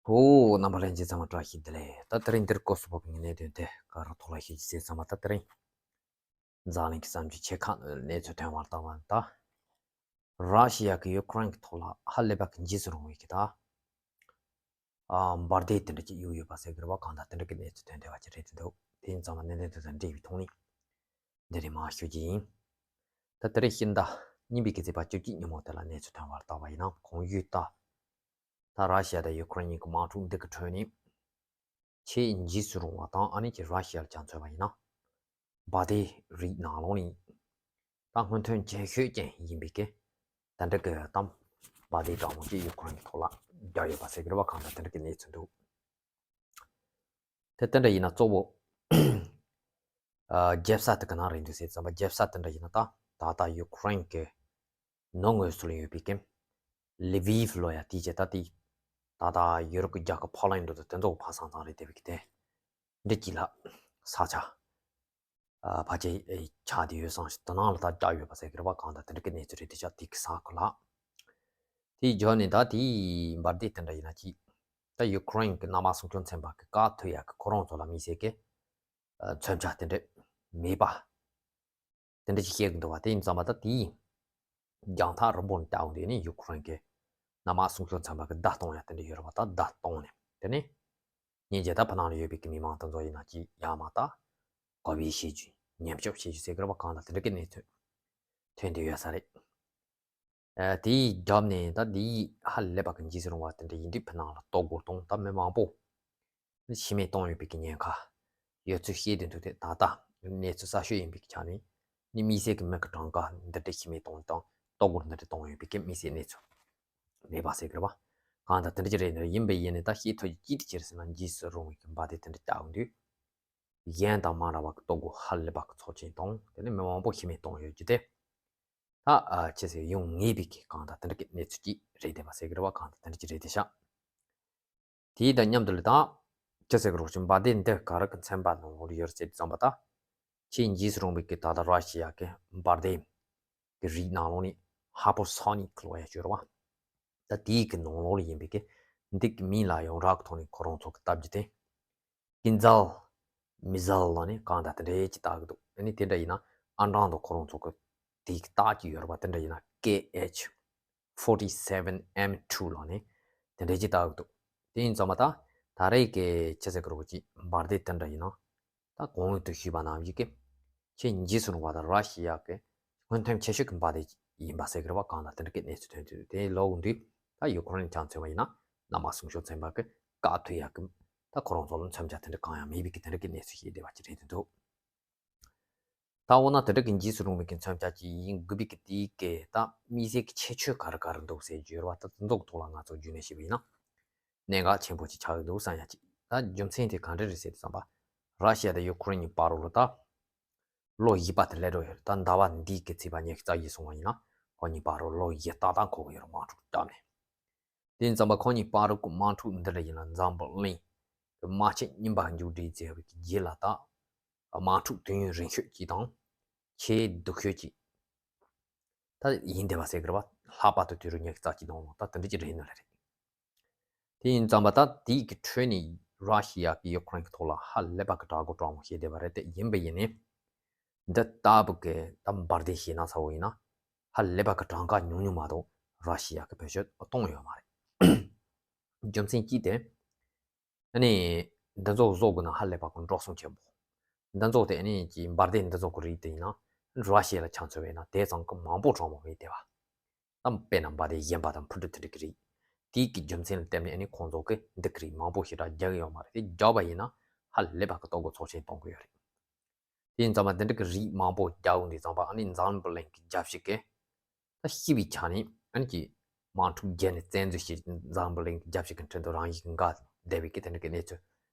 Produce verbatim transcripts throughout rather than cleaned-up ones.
ཨོ། རྣམ་པ་ལྷན་རྒྱས་ཚང་མ་བཀྲ་ཤིས་བདེ་ལེགས། ད་དེ་རིང་འདིར་སྐོར་སུ་བབས་པའི་གནད་དོན་དེ་ག་རང་ཐོག་ལ་ཞུ་རྒྱུ་ཟེར་ཙམ་པ། ད་དེ་རིང་འཛམ་གླིང་གི་བསམ་ཚུལ་ཆེ་ཁག་གནས་ཚུལ་ཐོན་པར་བལྟས་པ་ཡིན་ན། ད་ར་ཤི་ཡ་གིས་ཡུ་ཀེ་རེན་གྱི་ཐོག་ལ་ཧ་ལས་པ་གི་འཇིགས་སུ་རུང་བའི་གི་ད་ཨ་འབར་མདེལ་དེ་འདྲ་ཅིག་གཡུགས་ཡོད་པ་ཟེར་གི་རེད་པ། གང་ལྟར་དེ་འདྲ་གི་གནས་ཚུལ་ཐོན་བསྡད་པ་ཅིག་རེད་འདུག་དེ་ཡིན་ཙང་མ་གནད་དོན་དེ་དང་འབྲེལ་བའི་ཐོག་ནས་འདི་རེད་མ་ཞུ་རྒྱུ་ཡིན། ད་དེ་རིང་ཕྱི་ཟླ་གཉིས་པའི་གི་ཚེས་པ་བཅུ་གཅིག་ཉིན་མོ་དེ་ལ་གནས་ཚུལ་ཐོན་པར་བལྟས་པ་ཡིན་ན། གོང་ཞུས་ལྟར་ད་ར་ཤི་ཡ་དང་ཡུ་ཀེ་རེན་གཉིས་ཀྱི་དམག་འཁྲུག་འདི་གི་ཁྲོད་ནས་ཆེས་འཇིགས་སུ་རུང་བ་དང་། ཨ་ནི་ཅིག་ར་ཤི་ཡ་ལ་ཆ་མཚོན་པ་ཡིན་ན་འབར་མདེལ་རིགས་ནང་ལོགས་ནས་ད་སྔོན་ཐོན་ཆེ་ཤོས་ཅན་ཡིན་པའི་གི་ད་འདྲ་གི་ད་འབར་མདེལ་འདྲ་མོ་ཅིག་ཡུ་ཀེ་རེན་གྱི་ཐོག་ལ་བརྒྱབ་ཡོད་པ་ཟེར་གི་རེད་པ། གང་ལྟར་དེ་འདྲ་གི་གནས་ཚུལ་འདུག་དེ་དེ་འདྲ་ཡིན་ན་གཙོ་བོ་ཨ་རྒྱལ་ས་དེ་ག་ན་རེད་འདུག་ཟེར་ཙམ་པ། རྒྱལ་ས་དེ་འདྲ་ཡིན་ན་ད་ད་ལྟ་ཡུ་ཀེ་རེན་གྱི་ནང་ངོས་སུ་ལ་ཡོད་པའི་གི་ལི་བིབ་ལོ་ཡ་དེ་བྱས། ད་དེ་ད་ལྟ་ཡུ་རོབ་ཀྱི་རྒྱལ་ཁབ་ཕོ་ལན་ཌི་དང་དེ་ཚོ་ཕར་སང་སང་རེད་བསྡད་པའི་གི་དེ་འདྲ་ཅིག་ལ་ས་ཆ་ཨ་ཕལ་ཆེར་ཨེ་ཆགས་བསྡད་ཡོད་བསམ་ཞིང་། དེ་ནང་ལ་ད་བརྒྱབ་ཡོད་པ་ཟེར་གི་རེད་པ། གང་ལྟར་དེ་འདྲ་གི་གནས་ཚུལ་རེད་དེ་ཤག་དེ་གི་ས་ཁུལ་ལ། དེའི་རྒྱབ་ནས་ད་དེའི་འབར་མདེལ་དེ་འདྲ་ཡིན་ན་ཅིག་ད་ཡུ་ཀེ་རེན་གྱི་གནམ་དམག་སྲུང་སྐྱོང་ཚན་པ་གི་བཀག་ཐུབ་ཡག་གི་ཁོ་རང་ཚོ་ལ་དམིགས་བསལ་གྱི་ཨ་མཚོན་ཆ་དེ་འདྲ་མེད་པ་དེ་འདྲ་ཅིག་བཤད་གི་འདུག་པ། དེ་ཡིན་ཙང་མ་ད་དེའི་རྒྱང་ཐག་རིང་པོ་ནས་བལྟས་ཡོང་དུས་ནི་ཡུ་ཀེ་རེན་གྱི་གནམ་དམག་སྲུང་སྐྱོང་ཚན་པ་གི་བརྡ་གཏོང་ཡག་དེ་འདྲ་ཡོད་རེད་པ། ད་བརྡ་གཏོང་ནས་དེ་ནས་སྙིང་རྗེ་ད་ཕ་ནང་ལ་ཡོད་པའི་གི་མི་མང་དེ་ཚོ་ཡིན་ན་ཅིག་ཡར་མར་ད་གོ་བའི་བྱེད་རྒྱུ། ཉམས་ཞིབ་བྱེད་རྒྱུ་ཟེར་གི་རེད་པ། གང་ལ་དེ་འདྲ་གི་གནས་ཚུལ་ཐོན་བསྡད་ཡོད་ས་རེད། ཨ་དེའི་རྒྱབ་ནས་ད་དེའི་ཧ་ལས་པ་གི་འཇིགས་སུ་རུང་བ་དེ་འདྲ་ཡིན་དུས་ཕ་ནང་ལ་གཏོར་རྒོལ་དང་ད་མི་མང་པོ་ཤི་རྨས་བཏང་ཡོད་པའི་གི་ཉེན་ཁ་ཡོད་ཚུལ་བཤད་བསྡད་འདུག་སྟེ། ད་ལྟ་གནས་ཚུལ་གསར་ཤོས་ཡིན་པའི་གི་ཆ་ནས་ནི་དམིགས་བསལ་གྱི་མི་གི་གྲངས་ཀ་འདི་འདྲ་ཤི་རྨས་བཏང་དང་གཏོར་རྒོལ་འདི་འདྲ་བཏང་ཡོད་པའི་གི་དམིགས་བསལ་གནས་ཚུལ་མེད་པ་ཟེར་གི་རེད་པ། གང་ལྟར་དེ་འདྲ་ཅིག་རེད། འདིར་ཡིན་པའི་ཡིན་ནི་ད་ཤེས་ཐུབ་རྒྱུ་ཅི་ཟེར་ན། འཇིགས་སུ་རུང་བའི་གི་འབར་མདེལ་དེ་འདྲ་བརྒྱབ་ཡོང་དུས་གཞན་དང་མ་འདྲ་བ་གི་གཏོར་རྒོལ་ཧ་ལས་པ་གི་ཚབས་ཆེན་དང་། དེ་ནས་མི་མང་པོ་ཤི་རྨས་བཏང་ཡོད་རྒྱུ་དེ་ད་ཨ་ཅི་ཟེར་ཡོང་ངེས་པའི་གི་གང་ལྟར་དེ་འདྲ་གི་གནས་ཚུལ་ཅིག་རེད་བསྡད་པ་ཟེར་གི་རེད་པ། གང་ལྟར་དེ་འདྲ་ཅིག་རེད་བསྡད་ཤག་དེའི་དང་མཉམ་དུ་ལ་ད་ཅི་ཟེར་གི་རེད་ཅིག་འབར་མདེལ་འདི་ག་རེ་གི་མཚོན་པ་ནང་ལོགས་ལ་ཡོད་རེད་ཟེར་དུས་ཙམ་པ། ད་ཆེས་འཇིགས་སུ་རུང་བའི་གི་ད་ལྟ་ར་ཤི་ཡ་གི་འབར་མདེལ་གི་རིགས་ནང་ལོགས་ནས་ཧའི་པར་སོ་ནིག་ལབ་ཡག་ཅིག་ཡོད་རེད་པ། ད་དེའི་གི་ནང་ལོགས་ལ་ཡིན་པའི་གི་འདི་གི་མིང་ལ་ཡོངས་གྲགས་གི་ཐོག་ནས་ཁོ་རང་ཚོ་གི་ལྟ་རྒྱུ་དེ་ཀིན་ཛལ་མི་ཛལ་ལབ་ནས་གང་ལྟར་དེ་འདྲ་ཅིག་ལྟ་གི་འདུག་ཨ་ནི་དེ་འདྲ་ཡིན་ན་ཨང་གྲངས་དང་ཁོ་རང་ཚོ་གི་དེའི་གི་རྟགས་ཅིག་ཡོད་རེད་པ། དེ་འདྲ་ཡིན་ན་ཀེ་ཨེཆ་ཕོར་ཊི་སེ་ཝེན་ཨེམ་ཊུ་ལབ་ནས་དེ་འདྲ་ཅིག་ལྟ་གི་འདུག་དེ་ཡིན་ཙང་མ་ད་ད་རེས་ཀྱི་ཅི་ཟེར་གི་རེད་ཅིག་འབར་མདེལ་དེ་འདྲ་ཡིན་ན། ད་གོང་དུ་ཞུས་པ་ནང་བཞིན་གྱི་ཆེས་འཇིགས་སུ་རུང་བ་དང་ར་ཤི་ཡ་གི་སྔོན་ཐོན་ཆེ་ཤོས་ཀྱི་འབར་མདེལ་ཡིན་པ་ཟེར་གི་རེད་པ། གང་ལ་དེ་འདྲ་གི་གནས་ཚུལ་ཐོན་དུས་དེ་ལོག་འདུག་ད་ཡུ་ཀེ་རེན་ཆ་མཚོན་པ་ཡིན་ན་གནམ་དམག་སྲུང་སྐྱོང་ཚན་པ་གི་བཀག་ཐུབ་ཡག་གི་ད་ཁོ་རང་ཚོ་ལ་མཚོན་ཆ་དེ་འདྲ་གང་ཡང་མེད་པའི་གི་དེ་འདྲ་གི་གནས་ཚུལ་ཞིག་བསྡད་པ་ཅིག་རེད་འདུག་ད་འོ་ན་དེ་འདྲ་གི་འཇིགས་སུ་རུང་བའི་གི་མཚོན་ཆ་ཅིག་ཡིན་དགོས་པའི་གི་དེའི་གི་ད་དམིགས་བསལ་གི་ཁྱད་ཆོས་ག་རེ་ག་རེ་འདུག་ཟེར་བརྗོད་ར། ད་དེ་ཚོ་གི་ཐོག་ལ་ང་ཚོ་རྒྱུས་ལོན་བྱས་པ་ཡིན་ན་གནད་འགག་ཆེན་པོ་ཅིག་ཆགས་ཀྱི་འདུག་བསམ་ཡག་ཅིག་ད་རྒྱུ་མཚན་དེ་ག་འདྲ་རེད་ཟེར་དུས་ཙམ་པ། ར་ཤི་ཡ་དང་ཡུ་ཀེ་རེན་གཉིས་བར་ལ་ད་ལོ་བཞི་པ་དེ་སླེབས་འགྲོ་ཡོད་རེད། ད་ཟླ་བ་འདིའི་གི་ཚེས་པ་ཉི་ཤུ་རྩ་བཞི་སོང་བ་ཡིན་ན་ཁོ་གཉིས་བར་ལ་ལོ་བཞི་ཏག་ཏག་འཁོར་གི་ཡོད་རེད། དམག་འཁྲུག་བརྒྱབ་ནས། དེ་ཡིན་ཙམ་པ་ཁོ་གཉིས་བར་གི་དམག་འཁྲུག་འདི་ལ་ཡིན་ན་འཛམ་བུ་གླིང་གི་དམག་ཆེན་གཉིས་པ་མཇུག་སྒྲིལ་མཛད་པའི་གི་རྗེས་ལ་ད་དམག་འཁྲུག་དུས་ཡུན་རིང་ཤོས་ཅིག་དང་ཆེས་སྡུག་ཤོས་ཅིག་ད་ཡིན་བསྡད་པ་ཟེར་གི་རེད་པ། ལྷག་པར་དུ་དུས་རབས་ཉི་ཤུ་རྩ་གཅིག་ནང་ལ་ད་དེ་འདྲ་ཅིག་རེད་ནི་རེད། དེ་ཡིན་ཙམ་པ་ད་དེའི་གི་ཁྲོད་ནས་ར་ཤི་ཡ་གིས་ཡུ་ཀེ་རེན་གི་ཐོག་ལ་ཧ་ལས་པ་གི་དྲག་རྒོལ་དྲག་མོ་བྱས་བསྡད་པ་རེད། དེ་ཡིན་པ་ཡིན་ནའི་འདི་ལྟ་བུ་གི་ད་འབར་མདེལ་ཞེད་སྣང་ཚ་བོ་ཡིན་ན་ཧ་ལས་པ་གི་གྲངས་ཀ་ཉུང་ཉུང་མ་གཏོགས་ར་ཤི་ཡ་གིས་བེད་སྤྱོད་གཏོང་ཡོད་མ་རེད། རྒྱུ་མཚན་གཅིག་དེ། ཨ་ནི་འདི་ཚོ་བཟོ་དགོས་ན་ཧ་ལས་པ་གི་འགྲོ་སོང་ཆེན་པོ། འདི་ཚོ་དེ་ཨ་ནི་ཀྱི་འབར་མདེལ་འདི་ཚོ་གི་རིགས་དེ་ཡིན་ན་ར་ཤི་ཡ་ལ་ཆ་མཚོན་པ་ཡིན་ན་དེ་ཙམ་གི་མང་པོ་དྲག་མོ་མེད་བསྡད་པ། ད་དཔེར་ན་འབར་མདེལ་གཞན་པ་དང་འཕུར་གྲུ་དེ་འདྲ་གི་རིགས། དེའི་གི་རྒྱུ་མཚན་ལ་བརྟེན་ནས་ཨ་ནི་ཁོང་ཚོ་གིས་འདི་གི་རིགས་མང་པོ་ཞེ་དྲག་རྒྱག་གི་ཡོད་མ་རེད། དེ་རྒྱག་པ་ཡིན་ན་ཧ་ལས་པ་གི་གཏོར་རྒོལ་ཚབས་ཆེན་གཏོང་གི་ཡོད་རེད། དེ་ཡིན་ཙང་མ་དེ་འདྲ་གི་རིགས་མང་པོ་རྒྱག་འོང་དུས་ཙམ་པ་ཨ་ནི་འཛམ་བུ་གླིང་གི་རྒྱལ་སྤྱི་གིས་ད་ཤི་བའི་ཆ་ནས་ཨ་ནི་ཀྱི་དམག་འཁྲུག་རྒྱལ་ནས་བཙན་འཛུལ་བྱས། འཛམ་བུ་གླིང་གི་རྒྱལ་སྤྱི་གི་ཁྲོད་དུ་རང་བཞིན་གྱི་འགག་བསྡད་པའི་གི་དེ་འདྲ་གི་གནས་ཚུལ་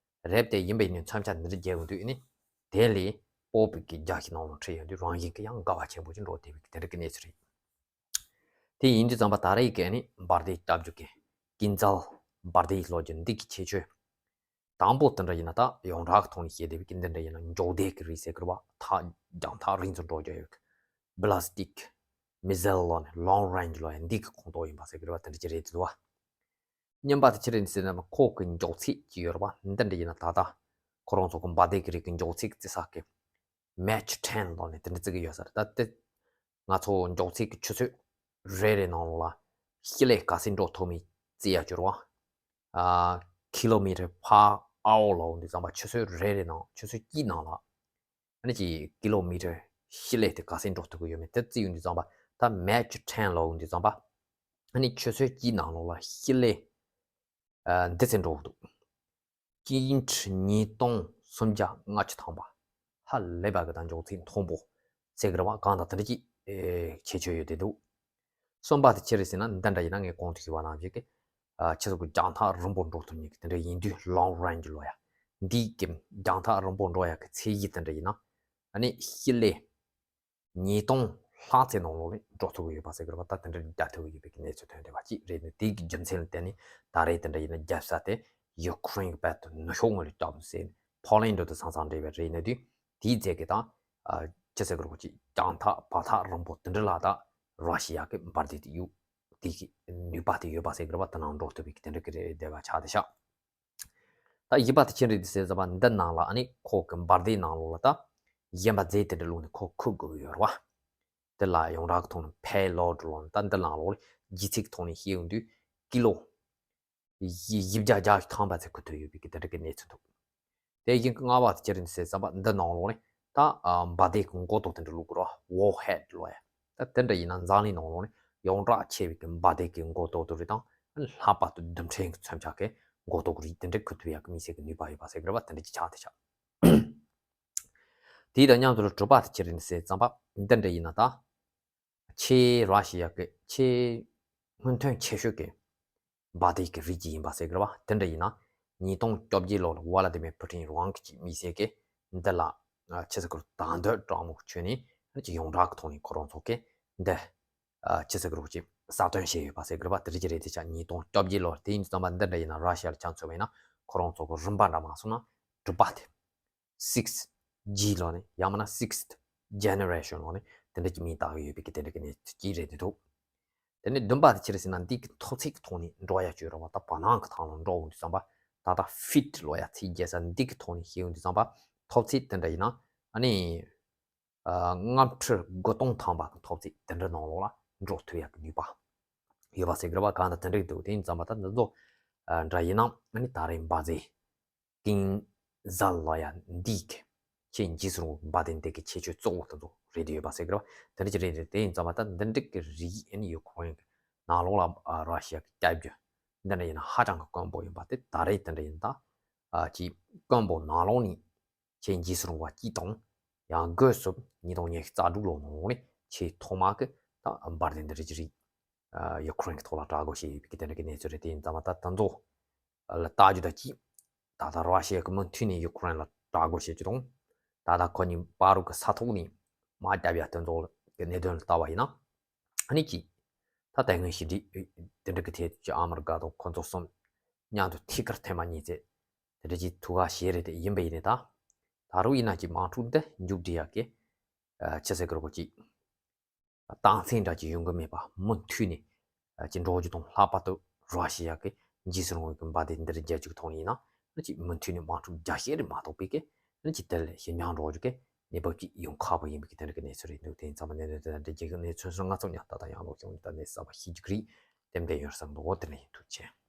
རེད། དེ་ཡིན་པ་ཡིན་ནའི་མཚོན་ཆ་འདི་འདྲ་རྒྱག་འོང་དུས་ཨ་ནི་དེ་ལས་སྤོབས་པའི་གི་རྒྱལ་སྤྱི་ནང་ལ་ཁྲིད་ཡོང་དུས་རང་བཞིན་གྱི་ཡང་འགལ་བ་ཆེན་པོ་ཅིག་འགྲོ་བསྡད་པའི་གི་དེ་འདྲ་གི་གནས་ཚུལ་རེད། དེ་ཡིན་དུས་ཙམ་པ་ད་རེས་ཀྱི་ཨ་ནི་འབར་མདེལ་བཏབ་རྒྱུ་གི་ཀིན་ཛལ་འབར་མདེལ་ལབ་རྒྱུ་འདི་གི་ཁྱད་ཆོས། དང་པོ་དེ་འདྲ་ཡིན་ན་ད་ཡོངས་གྲགས་ཀྱི་ཐོག་ནས་བཤད་བསྡད་པའི་གི་འདི་འདྲ་ཡིན་ན་མགྱོགས་མདེལ་གྱི་རིགས་ཟེར་གི་རེད་པ། ཐག་རྒྱང་ཐག་རིང་ཙམ་འགྲོ་རྒྱུ་ཡོད་གི་བྷ་ལ་སི་ཊིག་མི་ཟེལ་ལབ་ནས་ལོང་རེན་ཇི་ལབ་ཡ་འདི་གི་ཁོངས་གཏོགས་ཡིན་པ་ཟེར་གི་རེད་པ། དེ་འདྲ་ཅིག་རེད་འདུག་པ། གཉིས་པ་དེ་ཅི་རེད་ཟེར་ན་ཁོ་གི་མགྱོགས་ཚད་ཅིག་ཡོད་རེད་པ། འདི་འདྲ་ཡིན་ན་ད་ལྟ་ཁོ་རང་ཚོ་གི་འབར་མདེལ་གྱི་རིགས་ཀྱི་མགྱོགས་ཚད་བརྩི་ས་གི་Mach ten ལོ་ནས་དེ་འདྲ་བརྩི་གི་ཡོད་ས་རེད། ད་དེ་ང་ཚོ་མགྱོགས་ཚད་ཀྱི་ཆུ་ཚོད་རེ་རེ་ནང་ལོགས་ལ་བཞི་ལས་ག་ཚད་འགྲོ་ཐུབ་མིན་བརྩི་ཡ་གྱུར་བ། ཨ། Kilometre per hour ལབ་འོང་དུས་ཙམ་པ་ཆུ་ཚོད་རེ་རེ་ནང་ཆུ་ཚོད་གཅིག་ནང་ལ་ཨ་ནི་ཅིག་ཀི་ལོ་མི་ཊར་བཞི་ལས་དེ་ག་ཚད་འགྲོ་ཐུབ་ཀྱི་ཡོད་མེད་དེ་བརྩི་ཡོང་དུས་ཙམ་པ། ད་Mach ten ལབ་འོང་དུས་ཙམ་པ་ཨ་ནི་ཆུ་ཚོད་གཅིག་ནང་ལོགས་ལ་བཞི་ལས་ཨ་འདི་ཚད་འགྲོ་འདུག་ཅི་ཡིན་ཁྲི་ཉིས་སྟོང་སུམ་བརྒྱ་ལྔ་བཅུ་ཐམ་པ། ཧ་ལས་པ་གི་ད་མགྱོགས་ཚད་མཐོན་པོ་ཟེར་གི་རེད་བ། གང་ལྟར་དེ་འདྲ་ཅིག་ཨེ་ཁྱད་ཆོས་ཡོད་དེ་འདུག་གསུམ་པ་དེ་ཅི་རེད་ཟེར་ན་འདི་འདྲ་ཡིན་ན་ངས་གོང་དུ་ཞུས་པ་ནང་བཞིན་གི་ཨ་ཆུ་ཚོད་ཀྱི་རྒྱང་ཐག་རིང་པོ་འགྲོ་ཐུབ་མཁན་གྱི་དེ་འདྲ་ཡིན་དུས་long range ལོ་ཡ། འདིའི་གི་རྒྱང་ཐག་རིང་པོ་འགྲོ་ཡ་གི་ཚད་གཞི་དེ་འདྲ་ཡིན་ན་ཨ་ནི་བཞི་ལས་ཉིས་སྟོང་ལྷག་ཙམ་ནང་ལོགས་ལ་འགྲོ་ཐུབ་ཀྱི་ཡོད་པ་ཟེར་གི་རེད་བ། ད་དེ་འདྲ་རྒྱག་ཐུབ་ཀྱི་ཡོད་པའི་གི་གནས་ཚུལ་ཐོན་བསྡད་པ་ཅིག་རེད་འདུག་དེའི་གི་རྒྱུ་མཚན་ལ་བརྟེན་ནས་ད་རེས་དེ་འདྲ་ཡིན་ན་རྒྱལ་ས་དེ་ཡུ་ཁུ་རེན་གྱི་བར་དུ་ནུབ་ཕྱོགས་ངོས་ལ་བཀྱགས་འདུག་ཟེར། ཕོ་ལན་ཌི་དང་ས་མཚམས་འབྲེལ་བའི་རེད་ནས་དུས་དེའི་རྗེས་ཀྱི་དང་ཅི་ཟེར་གི་རེད་ཅིག་རྒྱང་ཐག་བར་ཐག་རིང་པོ་དེ་འདྲ་ལ་ད་ར་ཤི་ཡ་གི་འབར་མདེལ་དེ་ཡོད། དེ་གི་ནུས་པ་དེ་ཡོད་པ་ཟེར་གི་རེད་བ། དེ་ནང་འགྲོ་ཐུབ་པའི་གི་དེ་འདྲ་གི་རེད་བསྡད་པ་ཆགས་བསྡད་ཤག་ད་བཞི་པ་དེ་ཅི་རེད་ཟེར་ཙམ་པ་འདི་ནང་ལ་ཨ་ནི་ཁོ་གི་འབར་མདེལ་ནང་ལོགས་ལ་ད་གཞན་པ་རྫས་དེ་འདྲ་བླུགས་ནས་ཁོ་ཁུག་དགོས་ཀྱི་ཡོད་རེད་བ། དེ་ལ་ཡོངས་གྲགས་ཀྱི་ཐོག་ནས་payload ལབ་ནས། ད་འདི་ནང་ལོགས་ལ་ལྗིད་ཚད་ཀྱི་ཐོག་ནས་བཤད་ཡོང་དུས་ཀི་ལོ་བཞི་བརྒྱ་བརྒྱད་ཅུ་ཐམ་པ་ཙམ་ཁུག་ཐུབ་ཡོད་པའི་གི་དེ་འདྲ་གི་གནས་ཚུལ་འདུག་དེ་བཞིན་གྱི་ལྔ་པ་དེ་ཅི་རེད་ཟེར་ཙམ་པ་འདི་ནང་ལོགས་ནས་ད་འབར་མདེལ་གྱི་མགོ་ཏོག་དེ་འདྲ་བླུགས་དགོས་རེད་བ། Warhead ལབ་ཡ། ད་དེ་འདྲ་ཡིན་ན་འཛམ་གླིང་ནང་ལོགས་ནས་ཡོངས་གྲགས་ཆེ་བའི་གི་འབར་མདེལ་གྱི་མགོ་ཏོག་དེ་རེད། དང་ལྷག་པར་དུ་རྡུལ་ཕྲན་གྱི་མཚོན་ཆ་གི་མགོ་ཏོག་རིགས་དེ་འདྲ་ཁུག་ཐུབ་ཡག་གི་དམིགས་བསལ་གྱི་ནུས་པ་ཡོད་པ་ཟེར་གི་རེད་བ། དེ་འདྲ་ཅིག་ཆགས་བསྡད་ཤག་དེ་དང་མཉམ་དུ་དྲུག་པ་དེ་ཅི་རེད་ཟེར་ཙམ་པ་འདི་འདྲ་ཡིན་ན་ད་ཆེས་ར་ཤི་ཡ་གི་ཆེས་སྔོན་ཐོན་ཆེ་ཤོས་ཀྱི་འབར་མདེལ་གྱི་རིགས་ཅིག་ཡིན་པ་ཟེར་གི་རེད་བ། དེ་འདྲ་ཡིན་ན་ཉིས་སྟོང་བཅོ་བརྒྱད་ལོ་ལ་ཝ་ལ་ཏི་མེར་ཕུ་ཊིན་རང་གི་ཅིག་དམིགས་བསལ་གྱི་འདི་ལ་ཆི་ཟེར་གི་རེད། དང་དོད་དྲང་མོ་བྱས་ནས་ཅིག་ཡོངས་གྲགས་ཀྱི་ཐོག་ནས་ཁོ་རང་ཚོ་གི་འདི་ཆི་ཟེར་གི་རེད་ཅིག་གསལ་སྟོན་བྱས་ཡོད་པ་ཟེར་གི་རེད་བ། དེ་རིགས་ཅིག་རེད་དེ་ཆགས། ཉིས་སྟོང་བཅོ་བརྒྱད་ལོ་དེ་ཡིན་དུས་ཙམ་པ་འདི་འདྲ་ཡིན་ན་ར་ཤི་ཡ་ལ་ཆ་མཚོན་པ་ཡིན་ན་ཁོ་རང་ཚོ་གི་རིམ་པ་འདྲ་མ་སོང་ན་དྲུག་པ་དེ། six G ལོ་ནས་ཡང་མིན་ན་sixth generation ལོ་ནས་དེ་འདྲ་གྱི་མིང་བཏགས་ཡོད་པའི་གི་དེ་འདྲ་གི་གནས་ཚུལ་ཅིག་རེད་འདུག་དེ་ནས་བདུན་པ་དེ་ཅི་རེད་ཟེར་ན་འདི་གི་མཐོ་ཚད་ཀྱི་ཐོག་ནས་འགྲོ་ཡ་ཅིག་ཡོད་རེད་བ། ད་བར་སྣང་གི་ཐང་ལ་འགྲོ་འོང་དུས་ཙམ་པ་ད་ལྟ་feet ལོ་ཡ་ཚད་བརྒྱབ་ས་འདི་གི་ཐོག་ནས་བཤད་འོང་དུས་ཙམ་པ་མཐོ་ཚད་དེ་འདྲ་ཡིན་ན་ཨ་ནི་ལྔ་ཁྲི་དགུ་སྟོང་ཐམ་པ་གི་མཐོ་ཚད་དེ་འདྲ་ནང་ལོགས་ལ་འགྲོ་ཐུབ་ཡ་གི་ནུས་པ་ཡོད་པ་ཟེར་གི་རེད་བ། གང་ལྟར་དེ་འདྲ་འདུག་དེ་ཡིན་ཙམ་པ་ད་འདི་ཚོ་འདྲ་ཡིན་ན་ཨ་ནི་ད་རེས་འབར་རྫས་ཀིང་ཟ་ལ་ཡ་འདི་གི་ཆེས་འཇིགས་སུ་རུང་བའི་འབར་མདེལ་འདི་གི་ཁྱད་ཆོས་གཙོ་བོ་དེ་ཚོ་རེད་ཡོད་པ་ཟེར་གི་རེད་བ། དེ་འདྲ་ཅིག་རེད་རེད། དེ་ཡིན་ཙམ་པ་ད་འདི་འདྲ་གི་རིགས་ཨ་ནི་ཡུ་ཁུ་རེན་གི་ནང་ལོགས་ལ་ར་ཤི་ཡ་གི་སྐྱབས་རྒྱུ་འདི་འདྲ་ཡིན་ན་ཧ་ཅང་གི་དཀོན་པོ་ཡིན་པ་དེ་ད་རེས་དེ་འདྲ་ཡིན། ད་ཅིག་དཀོན་པོ་ནང་ལོགས་ནས་ཆེས་འཇིགས་སུ་རུང་བ་གཅིག་དང་། ཡང་སྒོས་སུ་ཉིས་སྟོང་ཉི་ཤུ་རྩ་དྲུག་ལོ་ནང་ནས་ཆེས་ཐོག་མ་གི་ད་འབར་མདེལ་འདི་རིགས་ཅིག་རིགས་ཡུ་ཁུ་རེན་གྱི་ཐོག་ལ་དྲག་རྒོལ་བྱས་ཡོད་པའི་གི་དེ་འདྲ་གི་གནས་ཚུལ་རེད། དེ་ཡིན་ཙང་མ་ད་དེ་ཚོ་ལ་ལྟ་རྒྱུ་ད་ཅིག་ད་ལྟ་ར་ཤི་ཡ་གི་མུ་མཐུད་ནས་ཡུ་ཁུ་རེན་ལ་དྲག་རྒོལ་བྱེད་རྒྱུ་དང་། ད་ལྟ་ཁོ་གཉིས་བར་དུ་གི་ས་ཐོག་ནས་དམག་རྒྱབ་ཡ་དེ་ཚོ་གི་གནད་དོན་ལ་ལྟ་བ་ཡིན་ན་ཨ་ནི་ཅིག་ད་དེ་སྔོན་ཞི་འགྲིག་དེ་འདྲ་གི་ཐད་ཀྱི་ཨ་མི་རི་ཀ་དང་ཁོ་ཚོ་གསུམ་མཉམ་དུ་ཐད་ཀར་འཐེན་པ་གཉིས་ཚེ། དེ་འདྲ་ཅིག་ཐུགས་ཁག་བཞེས་རེད་དེ་ཡིན་པ་ཡིན་ནའི་ད། ད་རུང་ཡིན་ན་ཅིག་དམག་འཁྲུག་འདི་མཇུག་སྒྲིལ་ཡག་གི་ཆི་ཟེར་གི་རེད་གོ་ཅིག་རྟགས་མཚན་འདྲ་ཅིག་ཡོང་གི་མེད་པ་མུ་མཐུད་ནས་ཅིག་འགྲོ་རྒྱུ་དང་། ལྷག་པར་དུ་ར་ཤི་ཡ་གི་འཇིགས་སུ་རུང་བའི་གི་འབར་མདེལ་འདི་རིགས་རྒྱག་རྒྱུ་གི་ཐོག་ནས་ཡིན་ན་ཅིག་མུ་མཐུད་ནས་དམག་འཁྲུག་རྒྱག་བཞིན་རེད་མ་གཏོགས་པའི་གི་ཅིག་དེ་ལས་ཞི་འཇགས་འགྲོ་རྒྱུ་གི་གནས་བབ་ཅིག་ཡོང་ཁག་པོ་ཡིན་པའི་གི་དེ་འདྲ་གི་གནས་ཚུལ་རེད་འདུག་དེ་ཡིན་ཙང་མ་གནད་དོན་དེ་འདྲ་འདྲ་རྒྱལ་ཁབ་གནས་ཚུལ་སོགས་ང་ཚོ་ཉག་ཏག་ཏག་ཡང་ལོག་ཡོང་རྒྱུ་ད་གནས་ཚུལ་གསར་པ་ཤེས་རྒྱུ་གི་རེད། དེ་འདྲ་ཡོང་བསམ་འདུག་འོ་དེ་འདྲ་ཡིན། ཐུགས་རྗེ་ཆེ།